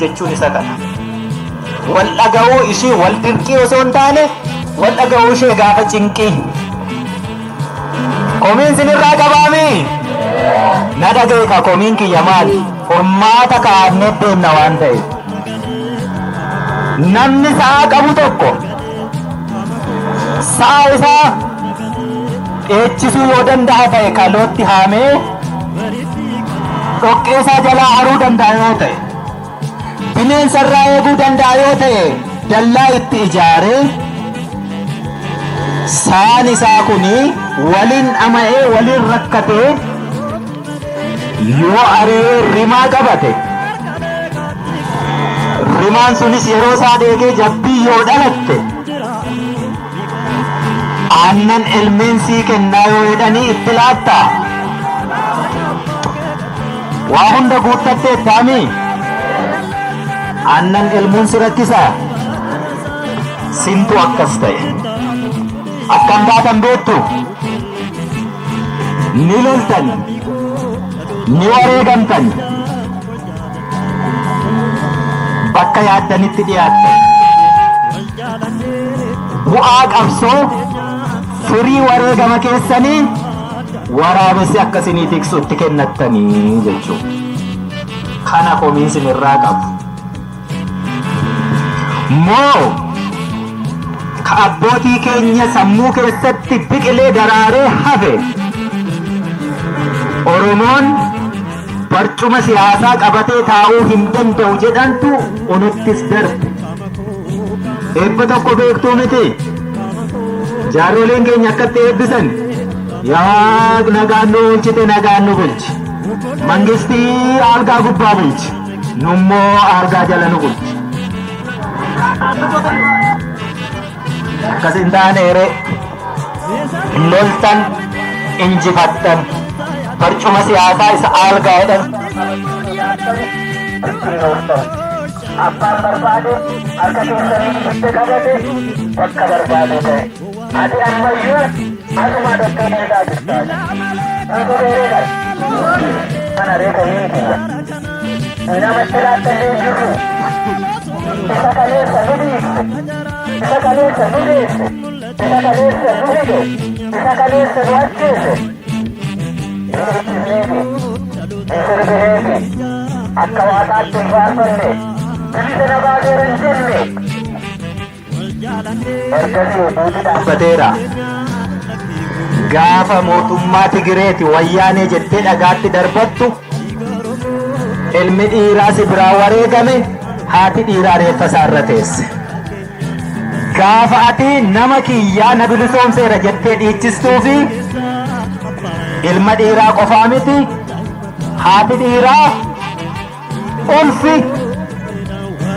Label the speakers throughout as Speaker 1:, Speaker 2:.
Speaker 1: Jechuun isa kana. Wal dhaga'uu ishii wal dirqii osoo hin taane, wal dhaga'uu ishee gaafa cinqii. Komiin sinirraa qabaami? Na dhaga'i ka, komiin kiyya maali? Furmaata kaa'annee deemna waan ta'eef. Namni sa'a qabu tokko sa'a isaa dheechisuu yoo danda'a ta'e, kalootti haamee dhoqqee isaa jalaa haruu danda'a yoo ta'e, bineensa irraa eeguu danda'a yoo ta'e, dallaa itti ijaaree, saan isaa kuni waliin dhama'ee, waliin rakkatee yoo aree rimaa qabate, rimaan sunis yeroo isaa deegee jabbii yoo dhalatte, aannan elmeensii kennaa yoo jedhanii itti laattaa? Waa hunda guuttattee taamii aannan elmuun si rakkisaa? Sintu akkas ta'e. Akkam taatan beektu? Ni loltan, ni wareegamtan, bakka yaaddanitti dhiyaattan. Bu'aa qabsoo, firii wareegama keessanii waraabessi akkasinii tiksu itti kennattanii jechuudha. Kana komiin sinirraa qabu. Moo ka abbootii keenya sammuu keessatti biqilee daraaree hafe, Oromoon barcuma siyaasaa qabatee taa'uu hin danda'u jedhantu unuttis darbe. Eebba tokko beektuu miti? Jaarroleen keenya akkatti eebbisan: "Yaa nagaan nu oolchite, nagaan nu bulchi. Mangistii algaa gubbaa bulchi. Nummoo algaa jala nu bulchi." Akkas hin taane eree? Loltan, injifattan, barcuma siyaasaa isa algaa jedhan. Abbaan barbaade harka keessanii ibidda qabate, bakka barbaade ta'e. Ati ammayyuu asuma dhoqqee deegaa jirta. Hiiko beeree kan. Kana ree komiin kiyya. Namatti laattannee hin jirru. Isa kaleessa nu dhiigse. Isa kaleessa nu deesse. Isa kaleessa nu hidhe. Isa kaleessa nu ajjeese. Hin dhiichisneefi. Hin sirbineefi. Akka Waaqaatti hin faarfanne. Bilisa na baaseera hin jenne. Ergasii duuti dhaabbateera. Gaafa mootummaa Tigireeti wayyaanee jettee dhagaatti darbattu, ilmi dhiiraa si biraa wareegame, haati dhiiraa reeffa isaa irra teesse. Gaafa ati nama kiyyaa na bilisoomseera jettee dhiichistuu fi ilma dhiiraa qofaa miti, haati dhiiraa ulfi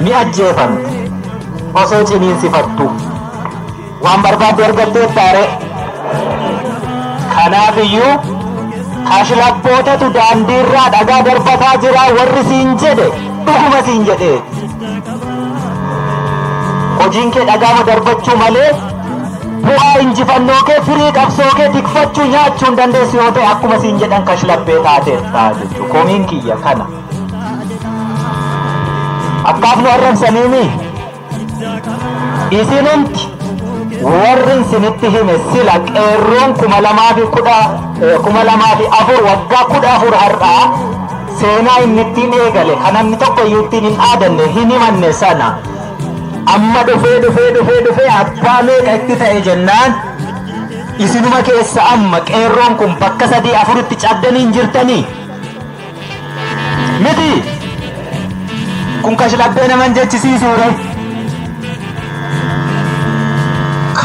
Speaker 1: ni ajjeefamte osoo ciniinsifattu. Waan barbaaddu argatteettaare? Kanaaf iyyuu kashlabbootatu daandiirraa dhagaa darbataa jira warri siin jedhe dhuguma siin jedhe. Hojiin kee dhagaama darbachuu malee bu'aa injifannoo kee, firii qabsoo kee tikfachuu, nyaachuu hin dandeessu yoo ta'e, akkuma siin jedhan kashlabbee taateetta jechuudha. Komiin kiyya kana. Akkaaf nu arrabsaniimi? Isinumti warri isinitti hime sila qeerroon 2010, 2004, waggaa 14 har'aa seenaa inni ittiin eegale kan namni tokko iyyuu ittiin hin dhaadanne, hin himanne sana amma dhufee dhufee dhufee dhufee abbaa meeqa itti ta'e jennaan, isinuma keessa amma qeerroon kun bakka sadii afuritti cabdanii hin jirtanii miti? Kun kashlabbee naman jechisiisuure?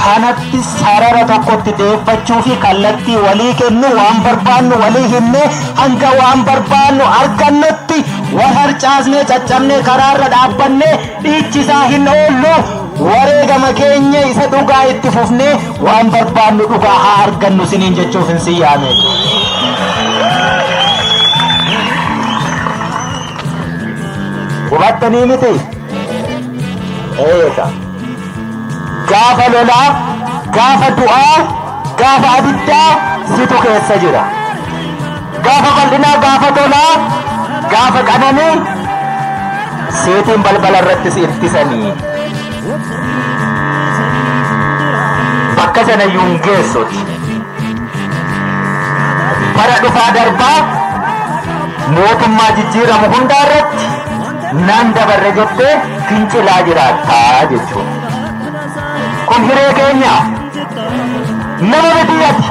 Speaker 1: Kanatti sarara tokkotti deeffachuu fi kallattii walii kennu, waan barbaannu walii himne, hanga waan barbaannu argannutti wal harcaasnee, caccabnee, karaarra dhaabbannee dhiichisaa hin oollu. Wareegama keenya isa dhugaa itti fufnee waan barbaannu dhugaa haa argannu siniin jechuuf hin si yaame. Hubattanii miti? Eega. Gaafa lolaa, gaafa du'aa, gaafa abiddaa situ keessa jira. Gaafa bal'inaa, gaafa tolaa, gaafa qananii seetiin balbala irratti si ittisanii. Bakka sana iyyuu hin geessuti. Bara dhufaa darbaa mootummaa jijjiiramu hundaa irratti nan dabarre jettee fincilaa jiraattaa jechuudha. Kun hiree keenya nama miti ati.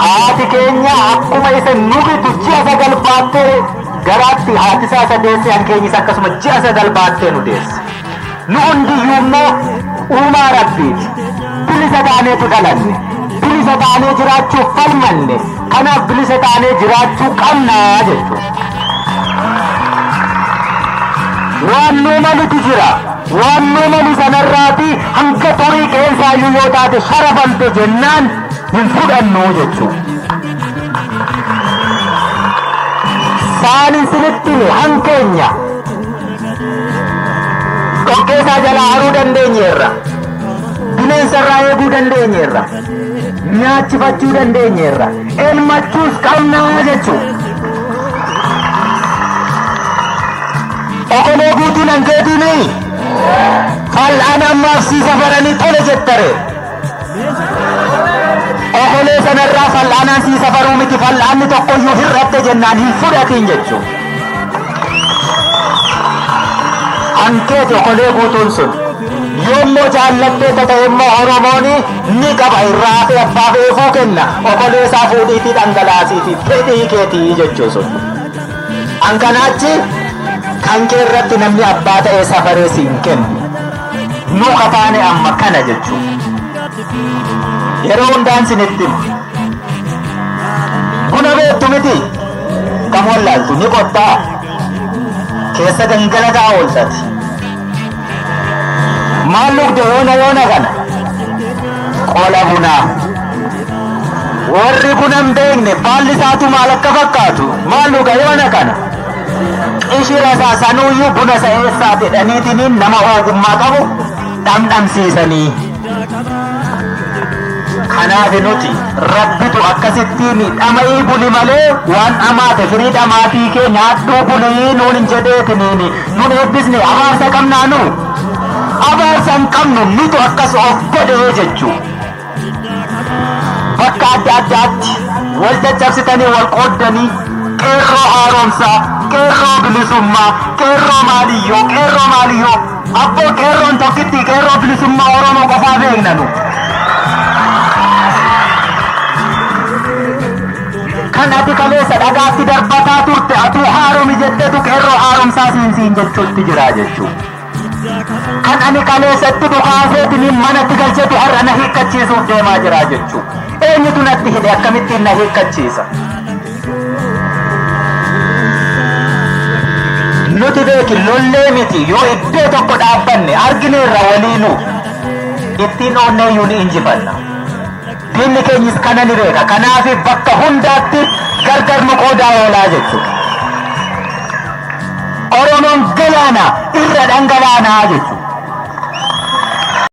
Speaker 1: Haati keenya akkuma isa nu bitu ji'a 9 baattee garaatti haati isaa isa deesse han keenyis akkasuma ji'a 9 baattee nu deesse. Nu hundiyyuu immoo uumaa Rabbiiti. Bilisa taaneetu dhalanne. Bilisa taanee jiraachuuf falmanne. Kanaaf bilisa taanee jiraachuu qabna jechuudha. Waan nuu malutu jira. Waan nuu malu sanarraati hanga xurii qeensaayyuu yoo taate sharafamte jennaan hin fudhannu jechuudha. Saan isinitti hime hankeenya. Dhoqqee isaa jalaa haruu dandeenyeerra. Bineensa irraa eeguu dandeenyeerra. Nyaachifachuu dandeenyeerra. Elmachuus qabnaa jechuudha. Okolee guutuun hankeetiini fal'aana ammaaf sii safaranii tole jettare. Okolee sanarraa fal'aanaan sii safaruu miti fal'aanni tokkoyyuu hir'atte jennaan hin fudhatiin jechuudha. Hankeeti okolee guutuun sun. Yoommoo jaallattee ta'e immoo Oromoon ni qaba irraa hafee abbaa feefuu kenna okolee isaa fuudhiitii dhangalaasiitii fedhii keetii jechuu sun. An kanaachi kan kee irratti namni abbaa ta'ee safaree siin kennu. Nu kataane amma kana jechuu. Yeroo hundaan sinitti hima. Buna beektu miti. Kam wallaaltu ni qottaa. Keessa gangalataa ooltati. Maal dhugde yoona yoona kana? Qola bunaa. Warri buna hin beekne baalli isaatu maal akka fakkaatu maal dhuga yoona kana? Qishira isaa sanuuyyuu buna isa eessaa jedhaniitiin nama ogummaa qabu dhamdhamsiisanii. Kanaaf nuti Rabbitu akkasittiin dhama'ii buli malee waan dhamaate firii dhamaatii kee nyaadhuu bulii nuun hin jedheetiniin nun eebbisne. Abaarsa qabnaa nu abaarsa hin qabnu, nutu akkas of godhee jechuu. Bakka adda addaatti wal caccabsitanii wal qooddanii qeerroo haaromsaa, qeerroo bilisummaa, qeerroo maaliyyoo, qeerroo maaliyyoo. Abboo, qeerroon tokkitti qeerroo bilisummaa Oromoo qofaa beekna nu. Kan ati kaleessa dhagaatti darbataa turte atuu haaromi jetteetu qeerroo haaromsaa siin siin jechuutti jira jechuudha. Kan ani kaleessatti dhukaaseetiin manatti galcheetu har'a na hiikkachiisuuf deemaa jira jechuudha. Eenyutu natti hidhe? Akkamittiin na hiikkachiisa? Nuti beeki lollee miti, yoo iddoo tokko dhaabbanne argineerra waliinuu ittiin oonnee iyyuu ni injifanna. Diinni keenyis kana ni beeka. Kanaaf bakka hundaatti gargar nu qoodaa oolaa jechuudha. Oromoon galaana irra dhangalaanaa jechuudha.